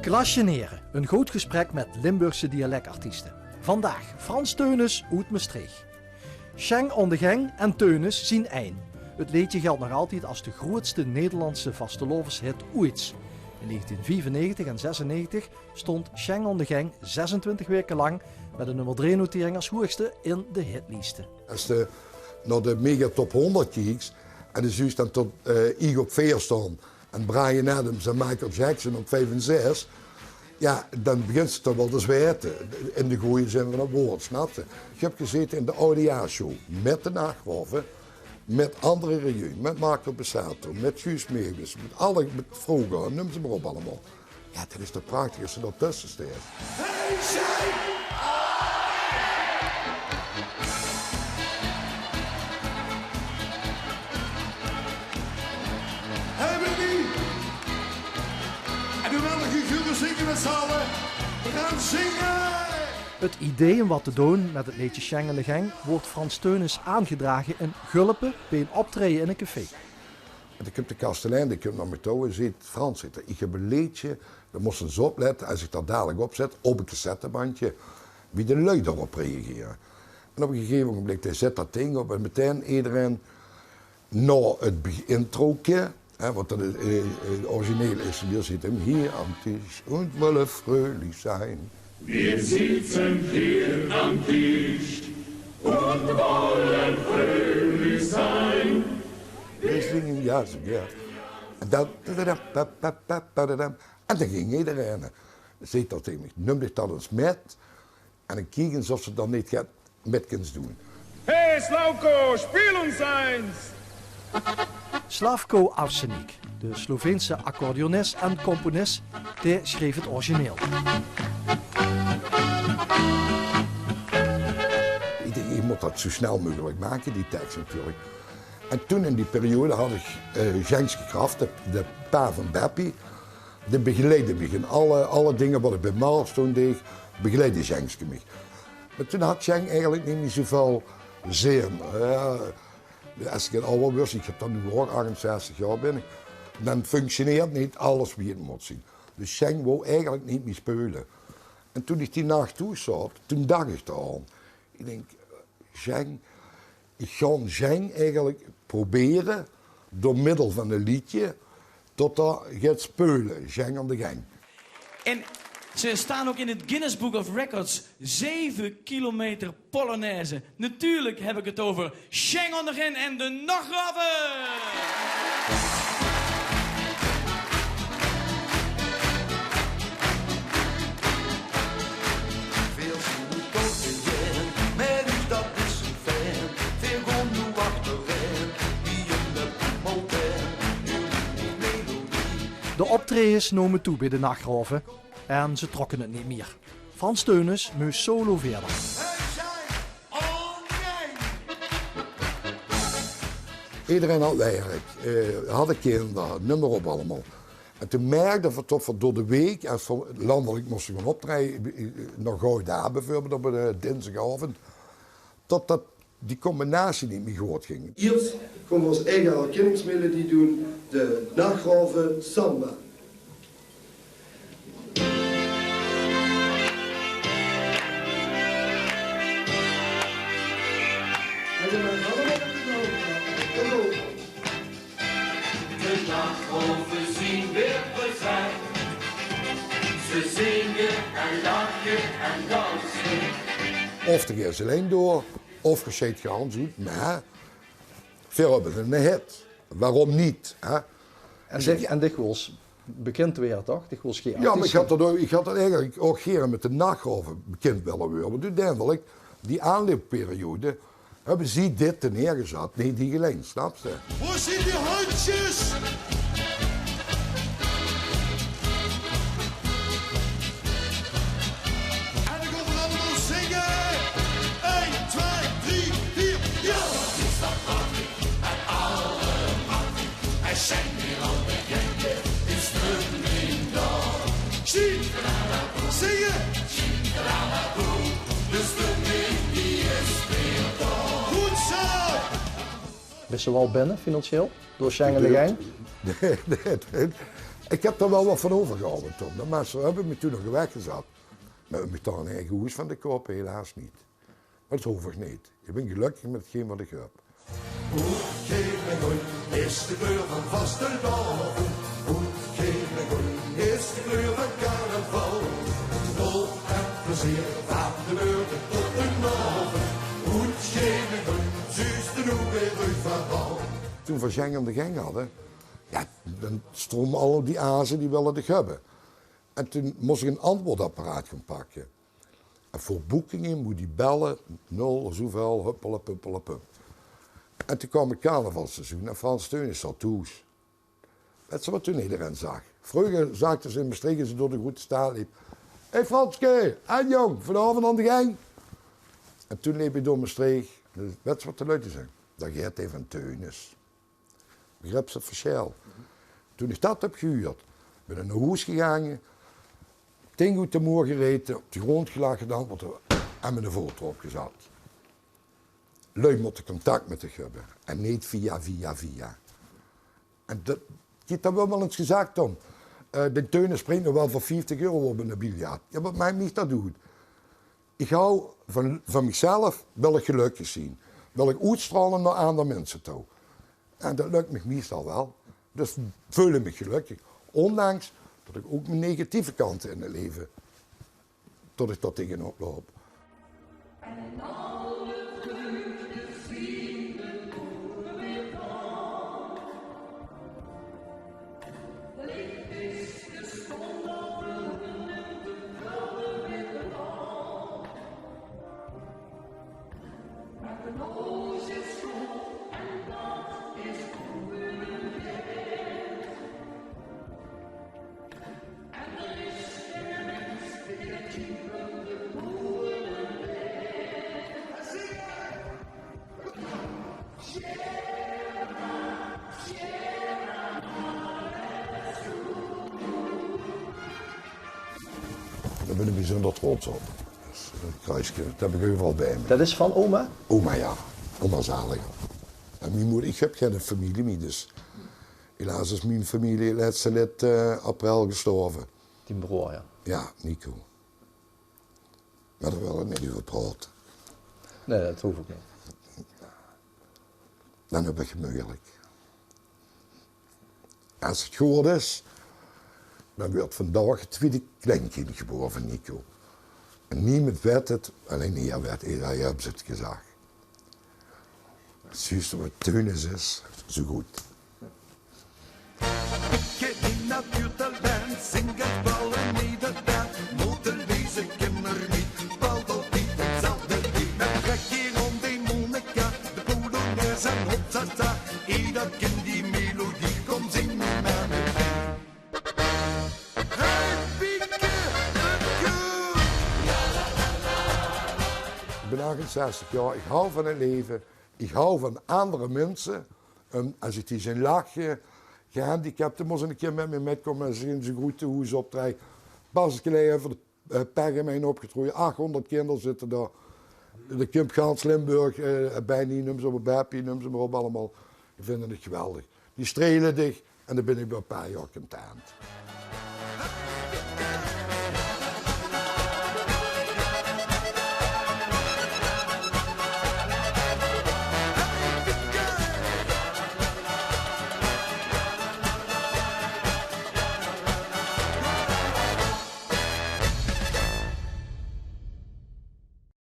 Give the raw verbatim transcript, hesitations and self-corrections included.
Klasjenere, een good gesprek met Limburgse dialekartieste. Vandaag Frans Theunisz oet Mestreech. Sjeng aon de Geng en Theunisz zien ein. Het leedje geldt nog altied als de groetste Nederlandse vastelaoveshit oeits. In negentien viefennegentig en zesennegentig stond Sjeng aon de Geng zesentwintig weke lang met een nummer dree notering als hoegste in de hitlieste. Es te nao de Mega Top honderd kieks en de zuus dan tot, eh, iech op veer stoon en Bryan Adams en Michael Jackson op vief en zes, jao, dan begins te toch wel te zwete. In de gooj zin vaan 't woord, snaps te? Iech höb gezete in de Oudejaorsshow mèt de Nachgraove, mèt André Rieu, mèt Marco Borsato, mèt Guus Meeuwis, mèt alle, mèt Vroger, neum ze mer op allemaol. Jao, dat is toch prachtig es te dao tösse steis. Hey, Willy! En hoewel de figure zinge met z'n allen, we gaan zingen! Het idee um wat te doon met het leedje Sjeng aon de Geng weurt Frans Theunisz aangedrage in Gulpe bij een optreje in een café. En dan kump de kastelein, dee kump nao miech touw en zeet: "Frans," zeet 'r, "iech höb e leedsje, dao mós te ins op lètte, es iech dat dalek opzèt, op e cassettebandje, wie de lui daorop reagere." En op e gegeve ogenblik, dee zèt dat ding op en metein ederein nao 't be-, introke, hè, want dat is, eh, eh, 't origineel is, wie zit 'm hie aan Tisch und wolle fröhlich sein. Wir sitzen hier am Tisch und wollen fröhlich sein. We zingen, jao, zo, jao. En dan, tadadam, pa, pa, pa, padadam. En dan ging ederein. Zeet 'r tege miech: "Num diech dat ins mèt en dan kiek ins of ze dan neet get mèt kins doen." Hey, Slavko, speel ós eins! Slavko Avsenik, de Sloveense accordeonist en componist, dee sjreef het origineel. Iech dach, iech mót dat zo snel meugelek make, die teks natuurlek. En toen in die periode had iech, eh, Sjengske Kraft, de, de pa vaan Beppie, dee begeleidde miech in alle, alle dinger wat iech bij Marlstone deeg, begeleidde Sjengske miech. Meh toen had Sjeng eigelek neet mie zoeväöl zin. Jao, es iech get awwer weurs, iech höb dan noe ouch achtenzestig jaor bin iech, dan functioneert neet alles wie 't mót zien. Dus Sjeng wou eigelek neet mie speule. En toen iech die nach thoes zaot, toen dach iech dao aon. Iech dink, Sjeng, iech gaon Sjeng eigelek probere door middel vaan e leedsje tot 'r geit speule, Sjeng aon de Geng. En ze staan ook in het Guinness Book of Records. Zeven kilometer polonaise. Natuurlijk heb ik het over Sjeng aon de Geng en de Nachgraove. Veer zien noe tot de Geng, meh dat is 'n feit. Veer goon noe achterein, wie in de Pummeltuin, in die melodie. De optrejes nome toe bij de Nachgraove en ze trokke het neet mier. Frans Theunisz mós solo wiejer. Ederein had werk, eh, hadde kinder, num mer op allemaol. En toen merkde veer toch vaan door de week, es veer landelek móste goon optreje, eh, nao Gouda beveurbeeld op 'ne, eh, dinsdagaovend, tot dat die combinatie neet mie good ging. Iers goon veer ós eige herkinningsmelodie doen, de Nachgraove Samba. De Nachgraove zien weer bezet. Ze zinge en lache en danse. Of de geis allein door, of gesjeit gans oet, meh veer höbbe 'ne hit. Waorum neet, hè? En dich, en dich wils bekind weure, toch? Dich wils gere artiest zien. Jao, meh iech had dat ouch, iech had dat eigelek ouch gere mèt de Nachgraove bekind wèlle weure. Want oeteindelek, die aanloupperiode, höbbe zie dit neergezat. Neet die gelein, snaps te? Wo zien die hendjes? En dan goon veer allemaol zinge. Ein, twie, drie, veer. Jao! Zinge! Good zoe! Bis te wel binne financieel? Door Sjeng aon de Geng? Nein, nein, nein. Ich höb dao waal get van euvergehaoje, Tom. Det mós, höbbe ze mich toen nog weggezat. Mer um mich dao ein eige hoes van te koupe, helaas neet. Mer det hoof ich neet. Ich bön gelökkig mit 'tgeen waat ich höb. Roed, gael en groen is de kleur van vastelaovend. Roed, gael en groen is de kleur van carnaval. Lol en plezeer van de meurgen tot de aovend. Roed, gael en groen, zuus te noe weer oet van wal. Toen v'r Sjeng aan de Geng hadde, jao, dan stromme al die aze, die wille dich höbbe. En toen mós ich ein antwoordapparaat gaon pakke. En veur boekinge mós se belle, nul zoeväöl, huppelepuppelepup. En toen kaom 't carnavalsseizoen en Frans Theunisz zat thoes. Wèts se waat toen ederein zag? Vreuger zagte ze in Mestreech, es se door de Groete Straot leeps: "Hé Franske, en jóng, vanaovend aan de Geng." En toen leep ich door Mestreech. Wèts se waat de luuj zagte? Dao geit 'r, van Theunisz. Begrips se 't versjèl? Toen ich det höb gehuurd, bön ich nao hoes gegange, dink oet de moer gerete, op de grónd gelag, gedank, waat d'r aan miene voot d'rop gezat. Luuj mótte contact mit dich höbbe en neet via, via, via. En det, kiek, det weurt waal ins gezag, Tom. Eh, de Theunisz springk nog waal veur vieftig euro op ein biljart. Jao, waat maak mich det oet? Ich haw van, van mich zelf, wil ich gelökkig zeen. Wil ich oetstraole nao anger minse touw. En det lök mich meistal waal. Dus veul ich mich gelökkig. Óndanks det ich ouch mien negatieve kante in 't leve, det ich dao taengenop loup. Dao bön ich bezunjer trots op. Det is ein kruuske, det höb ich euveral bie mich. Det is van oma? Oma, jao. Oma zaliger. En mien moder, ich höb gein femilie mie, dus helaas is mien femilie, 't lètste lid, eh, april gestorve. Dien broor, jao. Jao, Nico. Mer dao wil ich neet euver praote. Nae, det hoof ouch neet. Dan höb ich 't meujelik. Es 't good is, dan weurt vandaag 't twiede kleinkind gebore van Nico. En niemes weit 't, allein heer weit, heer, heer höb 't gezag. Zuus se waat Theunisz is? Zoe good. Ikke in natuurtalent, zingend ballen, nederdaad, modelwezen, kinderlied, valt altied hetzelfde lied. Met Jackie rond de Monica, de polonaise en hopsasa. Ieder kind die melodie, kom zing nu maar met. Hey, Pieke, het goed. Ich bön achtenzestig jaor, ich haw van 't leve, ich haw van anger minse. En es ich die zeen lache, gehandicapte, mós 'ne kier mit mich mitkómme es ich in zoe'n groete hoes optrei. Pas geleden euver de, eh, Pergamon opgetroje, achhónderd kinder zitte dao. Dao kump gans Limburg, eh, bie, nums se mer, Beppie, nums se mer op allemaol. Die vinde 't geweldig. Die strele dich en dan bön ich bienao e paar jaor content.